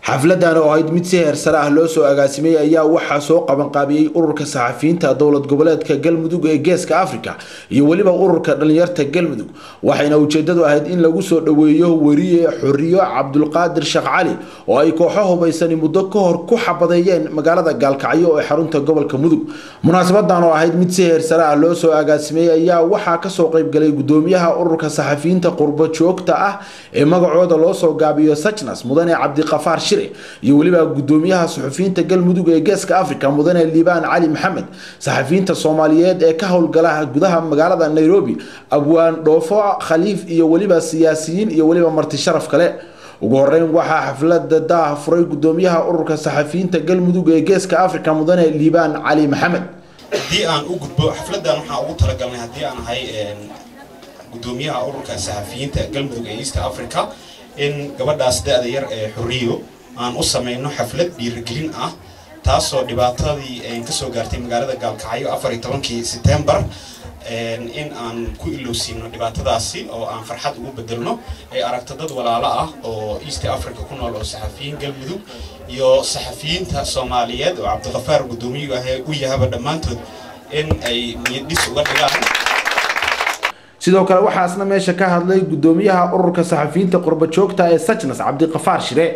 Xafladan oo ahayd mid si heer sare ah loo soo agaasimay ayaa waxaa soo qabanqaabiyey ururka saxafiyiinta dowlad goboleedka Galmudug ee Geeska Afrika iyo weliba ururka dhalinyarta Galmudug, waxayna ujeedadu ahayd in lagu soo dhoweeyo weriye Xorriyo Cabdulqaadir Sheekh Cali oo ay kooxo hubaysani muddo ka hor ku xabadeeyeen magaalada Gaalkacyo ee xarunta gobolka Mudug. Munaasabadan oo ahayd mid si heer sare ah loo soo agaasimay ayaa waxaa kasoo qaybgalay gudoomiyaha ururka saxafiyiinta qurbo joogta ah ee magacooda loo soo gaabiyo Sajnas, Mudane Cabdiqafaar Shire, iyo weliba gudoomiyaha suxufiyiinta Galmudug ee Geeska Afrika, Mudane Liibaan Cali Maxamed, saxafiyiinta Soomaaliyeed ee ka howlgala gudaha magaalada Nairobi, Abwaan Dhoofo Khaliif, iyo weliba siyaasiyiin iyo weliba marti sharaf kale. Ugu horeyn waxaa xaflada daah furay gudoomiyaha ururka saxafiyiinta Galmudug ee Geeska Afrika, Mudane Liibaan Cali Maxamed. Haddii aan u gudbo xafladan, waxaan ugu talagalnay, haddii aan ahay gudoomiyaha ururka saxafiyiinta Galmudug ee East Africa, in gabadhaas da-da yar ee Xorriyo aan u sameyno xaflad dhiirigelin ah, taasoo dhibaatadii kasoo gaartay magaalada Gaalkacyo 14-kii Setembar in aan ku ilowsiino dhibaatadaasi oo aan farxad ugu bedelno, ay aragto dad walaalo ah oo East Africa ku nool oo saxafiyiin Galmudug iyo saxafiyiinta Soomaaliyeed oo Cabdiqafaar gudoomiyuhu ah u yahaba dhammaantood in ay niyad dhis uga dhigaan. Sidoo kale waxaasna meesha ka hadlay gudoomiyaha ururka saxafiyiinta qurbo joogta ee Sajnas, Cabdiqafaar Shire.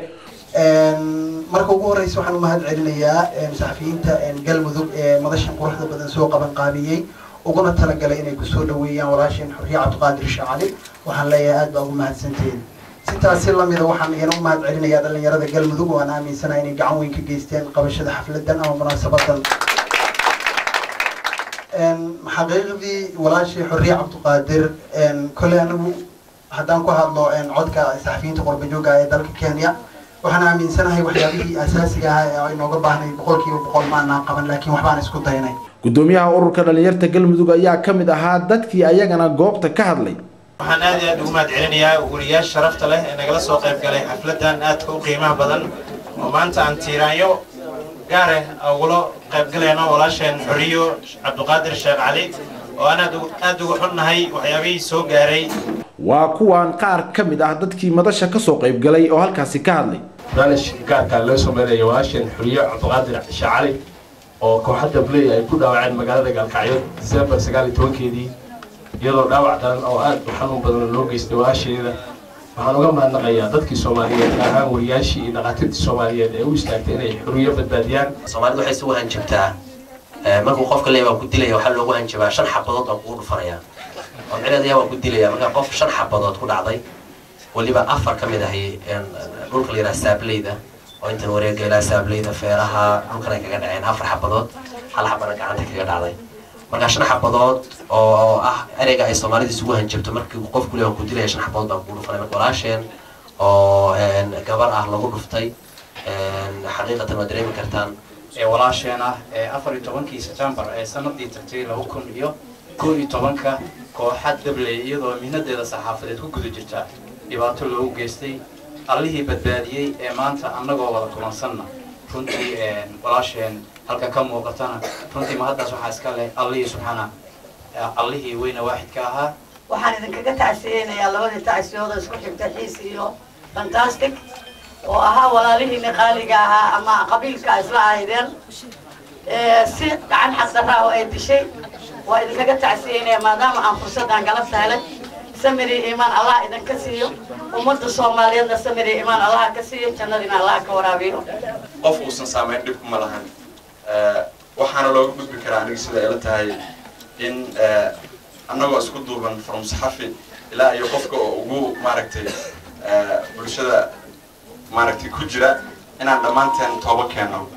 Marka ugu horeysa waxaan u mahad celinayaa saxafiyiinta Galmudug ee madashan quruxda badan soo qaban qaabiyey, uguna talagalay inay kusoo dhaweeyaan walaasheen Xorriye Cabdiqaadir Sheekh Cali. Waxaan leeyahay aad baa ugu mahadsantihiin. Sidaasi lamida waxaan iyana u mahad celinayaa dhalinyarada Galmudug oo aan aaminsanahay inay gacan weyn ka geysteen qabashada xafladan ama munaasabadan. Xaqiiqdii walaashii Xorriye Cabdiqaadir, kolley anigu haddaan ku hadlo codka saxafiyiinta qurbajooga ee dalka Kenya, waxaan aaminsanahay waxyaabihii asaasiga ahaa ee ay nooga baahnay 100% maanaan qaban, laakiin waxbaan isku daynay. Gudoomiyaha ururka dhalinyarta Galmudug ayaa ka mid ahaa dadkii ayagana goobta ka hadlay. Waxaan aad iyo aad ugu mahad celinayaa wariyaasha sharafta leh ee nagala soo qayb galay xafladan aadka u qiimaha badan oo maanta aan tiiraanyo gaar ah ugula qayb galayno walaasheen Xoriyo Cabdiqaadir Sheekh Cali oo aan aad ugu xunnahay waxyaabihii soo gaaray. Waa kuwan qaar ka mid ah dadkii madasha kasoo qayb galay oo halkaasi ka hadlay. Barnaamijka gaarka loo sameynaya walaasheen Xoriyo Cabdiqaadir Sheekh Cali oo kooxadda Blay ay ku dhaawaceen magaalada Gaalkacyo December 19-keedii, iyadoo dhaawac daran oo aad u xanuun badan loo geystay walaasheeda, waxaan uga mahadnaqayaa dadkii Soomaaliyeed, gaar ahaan wariyaashii iyo dhakhaatiirtii Soomaaliyeed ee u istaagtay inay Xuriyo badbaadiyaan. Soomaalidu waxay isugu hanjabtaa markuu qofka leeyahay waan ku dilaya, waxaa loogu hanjabaa shan xabadood baan kugu dhufanaya, oo micnaheedu yahay waan ku dilaya. Marka qof shan xabadood ku dhacday, weliba afar ka mid ahi dhulka la yidhaha Saableyda oo intan wareega ilaa Saableyda feeraha dhulkan ay kaga dhaceen afar xabadood, hal xabana gacanta kaga dhacday. Marka shan xabadood oo ah ereyga ay Soomaalida isugu hanjabto markii qofku leeyahay waan ku dilaya, shan xabadood baan kugu dhufanay, marka walaasheen oo gabar ah lagu dhuftay, xaqiiqatan waa dareemi kartaan. Ee walaasheen ah ee 14-kii September ee sanadii tagtay 2011-ka kooxa dabley iyadoo mihnadeeda saxaafadeed ku guda jirta dhibaato loogu geystay, allihii badbaadiyey ee maanta annagoo wada kulansanna runtii walaasheen halka ka muuqatana, runtii mahaddaas waxaa iska leh allihii subxaana, allihii weyna waaxidka ahaa. Waxaan idinkaga tacsiyeynayaa labadii tacsiyooda isku xigta, Xiis iyo Fantastic, oo ahaa walaalihiina qaaliga ahaa ama qabiilka isla ahaydeen si gacan xaqdarraa oo ay dishay. Waa idinkaga tacsiyeynaya maadaama aan fursadaan galabta helay. Samiri iimaan Allah idinka siiyo, ummadda Soomaaliyeedna samiri iimaan Allah ka siiyo, jannadiina Allah ka waraabiyo. Qof uusan saameyn dhib kuma lahan, waxaana looga gudbi karaa aniga sida ila tahay in annagoo isku duuban, from saxafi ilaa iyo qofka oo ugu maaragtay bulshada maaragtay ku jira, inaan dhammaanteen toobo keenno.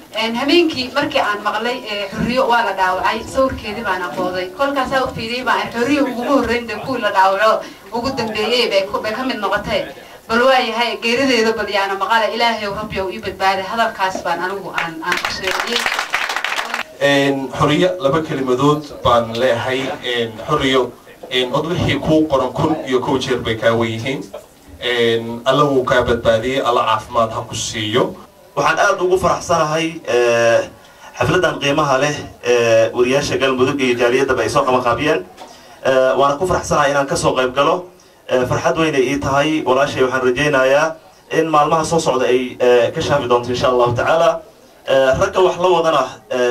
Habeenkii markii aan maqlay Xorriyo waa la dhaawacay, sawirkeedii baan aqooday. Kolkaasaa u fiiriyey baan Xorriyo uguma horreyn de kuwii la dhaawaco ugu dambeeyey bay ka mid noqotay. Bal waayahay geerideeda, bal yaana maqala, Ilaahay Rabbi ii badbaaday. Hadalkaas baan anigu aan ku sheegay. Xoriyo laba kelimadood baan leeyahay. Xoriyo, od wixii kuu qoran 1001 jeer bay kaa wen yihiin. Alla wuu kaa badbaadiyey, Alla caafimaad ha ku siiyo. Waxaan aad ugu faraxsanahay xafladan qiimaha leh ee wariyaasha Galmudug iyo jaaliyadaba ay soo qabanqaabiyeen, waana ku faraxsanahay inaan kasoo qayb galo. Farxad weynay ii tahay. Walaashay waxaan rajaynayaa in maalmaha soo socda ay ka shaafi doonto insha Allahu tacaala, ragga wax la wadana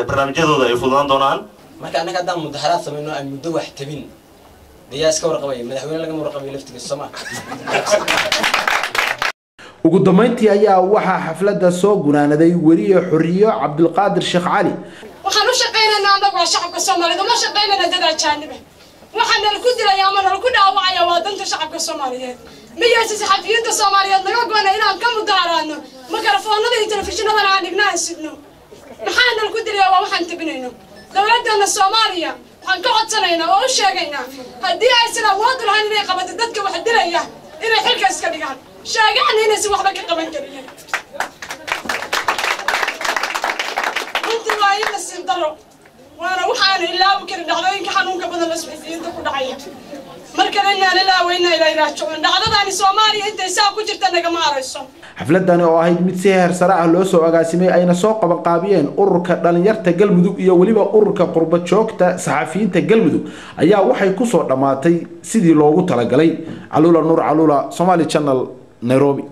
barnaamijyadooda ay fududaan doonaan. Marka annaga haddaan mudaharaad samayno aan muddo wax tabin, dee yaa iska warqabaya? Madaxweyne lagama warqabayo laftigiisa, soo ma? Ugu dambeyntii ayaa waxaa xafladda soo gunaanaday weriye Xoriyo Cabdulqaadir Sheekh Cali. Waxaan u shaqaynaynaa annagu waa shacabka Soomaaliyeed, uma shaqaynayna dad ajaaniba. Waxaa nala ku dilaya ama nala ku dhaawacaya waa danta shacabka Soomaaliyeed. Miyayse saxafiyiinta Soomaaliyeed naga goona inaan ka mudaharaadno, mikrofoonada iyo telefishinadana aan dhigna, aan sidno? Maxaa nala ku dilaya? Waa waxaan tabinayno. Dowladdeena Soomaaliya waxaan ka codsanaynaa oo u sheegaynaa, haddii aysan awood u lahayn inay qabato dadka wax dilaya, inay xilka iska dhigaan, sheegaan inaysan waxba ka qaban karin. Runtii waa ii nasiib daro, waana waxaanu ilaawi karin dhacdooyinka xanuunka badan la suxufiyiinta ku dhacaya. Markale innaa lillahi wa innaa ilayhi raajicuun. Dhacdadaani Soomaaliya intay saa ku jirta nagama harayso. Xafladani oo ahayd mid si heer sare ah loo soo agaasimay, ayna soo qabanqaabiyeen ururka dhalinyarta Galmudug iyo weliba ururka qurba joogta saxafiyiinta Galmudug, ayaa waxay kusoo dhammaatay sidii loogu talagalay. Caluula Nuur Caluula, Somali Channel, Nairobi.